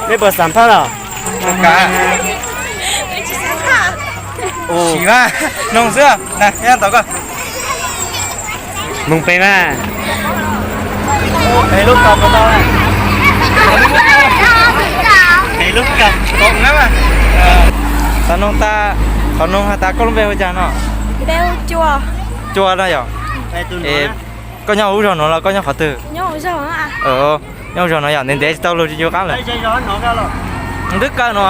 Nej puas xam phaj los? Sim mas, noog xwb na, nyob ntawm koj. Moo pem mas. Pem lub kawm puas tau? Pem lub kawm. Tau noog tas, qhov noog has tas koj lub npe hu cas no? Cua no yom. Koj nyob hauv lub zos no los koj nyob qhov twg? Nyob hauv zos no yom, ntev ntev tsis tau lug tsis ncu qab lawm. Twb kawg no.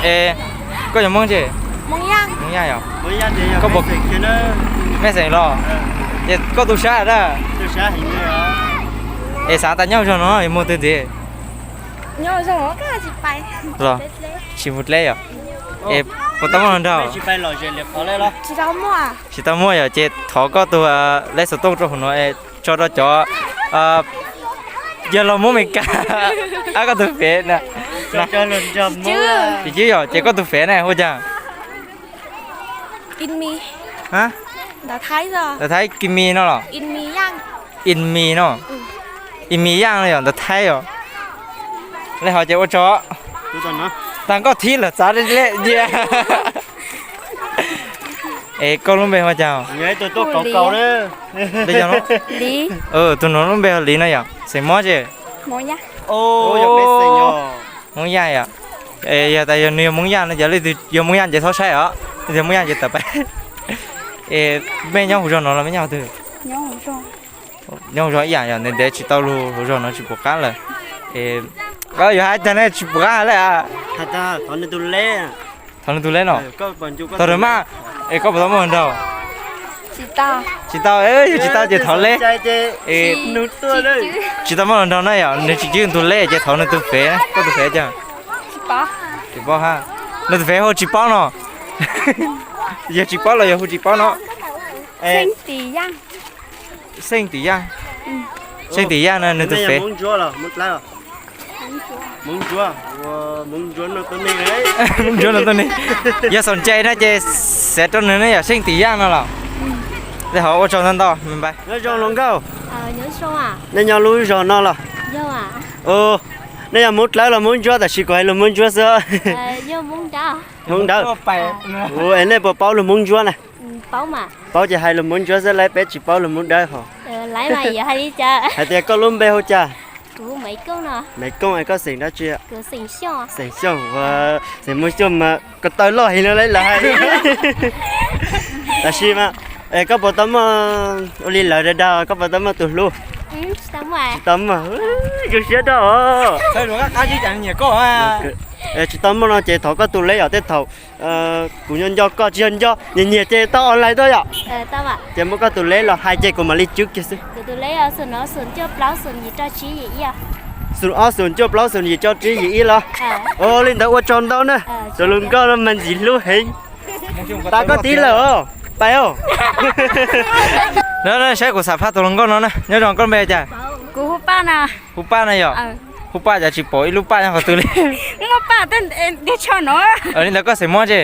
Es koj yog Hmoob tsi? Hmoob Yaj yom. Koj puas, mej xeem los? Ces koj tu sab dab? Es xav tas nyob hauv zos no yuav muaj twg ntxiv? Los tsis mus dleb yom? Es puas tau muaj hluas nraug? Tsis tau muaj yom, ces thov koj tus lej xov tooj rau hauv no es tso rau cov yawg laus Hmoob Amelikas. Ab, koj tus fev na? Tsis cwb yom, ces koj tus fev na hu cas? Ntawv Thaib Kimi no los? Inmi no. Inmi Yaj no yom, ntawv Thaib yom. Lej hov ces ua tso. Tag nkoj thib lawm xav deb deb cia. Es koj lub npe hu cas? Tus no lub npe hu Lis no yom, xeem Hmoob tsi? Hmoob Yaj yom. Es yog tas yog nws yog Hmoob Yaj no ces leej twg yog Hmoob Yaj ces txhob saib os, leej twg Hmoob Yaj ces tawm pais. Es mej nyob hauv zos no los mej nyob qhov twg? Nyob hauv zos ib yam yom, ntev ntev tsis tau lug hauv zos no tsis pum qab lawm. Yuav hais tag ne tsis pum qab lawm. Thov nws tus leb no. Tog rau mas, es koj puas tau muaj hluas nraug? Tsis tau, yog tsis tau ces thov leb. Tsis tau muaj hluas nraug na yom, nws tsis cwb tus leb ces thov nws tus fev, koj tus fev cas? Tsis paub ha. Nws tus fev hu tsis paub no. Yog tsis paub los yog hu tsis paub no. Xeej Tim Yaj. Xeej Tim Yaj no nws tus fev. Hmoob Ntsuab no tuaj ne. Yog xoom cai no ces xav rau nws ne yom, Xeej Tim Yaj no los. Tej hov ua tsaug ntau ntau, me npais. Nyob zoo hluas nkauj. Nej nyob lub zos no los? Nej yog Hmoob Dawb los Hmoob Ntsuab, tam sim kuv hais lus Hmoob Ntsuab xwb. Hmoob Dawb. Es nej puas paub lus Hmoob Ntsuab na? Paub ces hais lus Hmoob Ntsuab xwb, lawv peb tsis paub lus Hmoob Dawb hos. Hais tias koj lub npe hu cas? Maiv Kooj, es koj xeem dab tsi? Xeem Xyooj, xeem Muas Xyooj mas ko taw loj heev no lawv hais. Tab sis mas, es koj puas tau muaj ua li lawv dag dag, koj puas tau muaj tus hlub? Tsis tau muaj. Zoo siab dab os. Tsis tau muaj no ces thov koj tus leb yom, tej thaum kuv nco nco koj tsis yog nco, nyias nyias ces tau online tuaj yom. Ces muab koj tus leb los hais ces kuv mam li cwb kiag xwb. Xoom ob xoom cuaj plaub xoom yim cuaj tsib yim ib los. Ua li ntawd ua tsaug ntau na. Tus hluas nkauj no mas ntxim hlub heev. Tas koj tib lawm os, pais os. No saib kuv xam phaj tus hluas nkauj no na, nyob zoo, koj lub npe cas? Hu Paj na yom. Hu Paj cas tsis pom ib lub Paj nyob qhov twg li. Li ntawd koj xeem Hmoob tsi?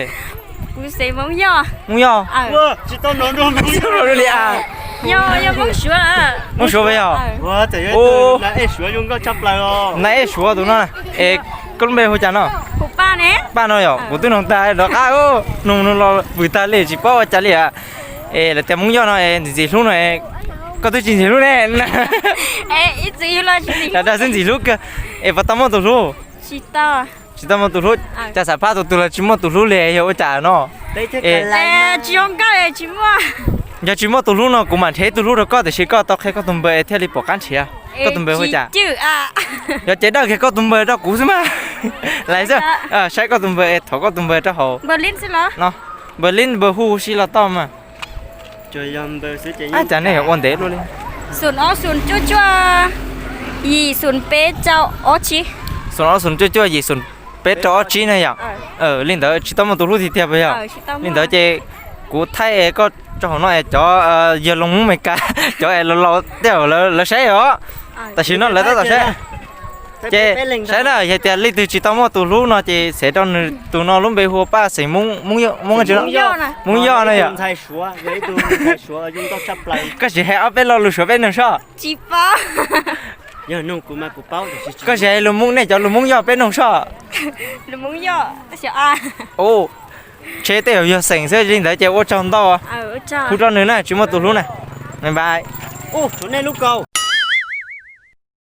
Hmoob Yaj. Hmoob Suav peb yog. Nais Ej Suav tus no. Es koj lub npe hu cas no? Paj no yom, kuv twb noog tag rov qab, noog noog los vwm tag li tsis paub ua cas li. Es lawv tias Hmoob Yaj no es ntxim ntxim hlub no, koj twb tsis ntxim hlub ne. Dag dag xwb ntxim hlub kawg. Es puas tau muaj tus hlub? Tsis tau muaj tus hlub. Cas xam phaj tus twg los tsis muaj tus hlub li, yog ua cas no? Yog tsis muaj tus hlub no kuv mam nrhiav ib tug hlub rau koj, tiam sis koj tau qhia koj tus npawb es thiaj li pom qab nrhiav. Koj tus npawb hu cas? Yog ces dag kiag koj tus npawb rau kuv xwb mas. Lais xwb, saib koj tus npawb es thov koj tus npawb rau hauv. Npawb lib npawb hu si los tau mas. Cas nej yuav ua ntev luaj li. Xoom ob xoom cuaj cuaj yim xoom peb rau ob tsib. Xoom ob xoom cuaj cuaj yim xoom peb rau ob tsib na yom. Li ntawd tsis tau muaj tus hlub tiag tiag puas yog? Li ntawd ces kuv thaij es koj rau hauv no es cov yawg laus Hmoob Meskas, cov es laus laus tej lawv saib os. Tam sim no lawv tab tom saib. Ces saib na, yog tias leej twg tsis tau muaj tus hlub no ces xav rau nws tus no lub npe hu Paj, xeem Hmoob, Hmoob Yaj no yom. Koj sim hais ob peb lo lus Suav peb nug soj. Yog nug kuv mas kuv paub tiam sis tsis. Koj tsis hais lus Hmoob, nej cov lus Hmoob yog peb nug soj. Lus Hmoob yog, tab sis a, u, tsheb tej zaum yog xeem xwb, li ntawd ces ua tsaug ntau. Hu rau nws na, tsis muaj tus hlub na. Bye bye. U, tshuav nej lub kaus.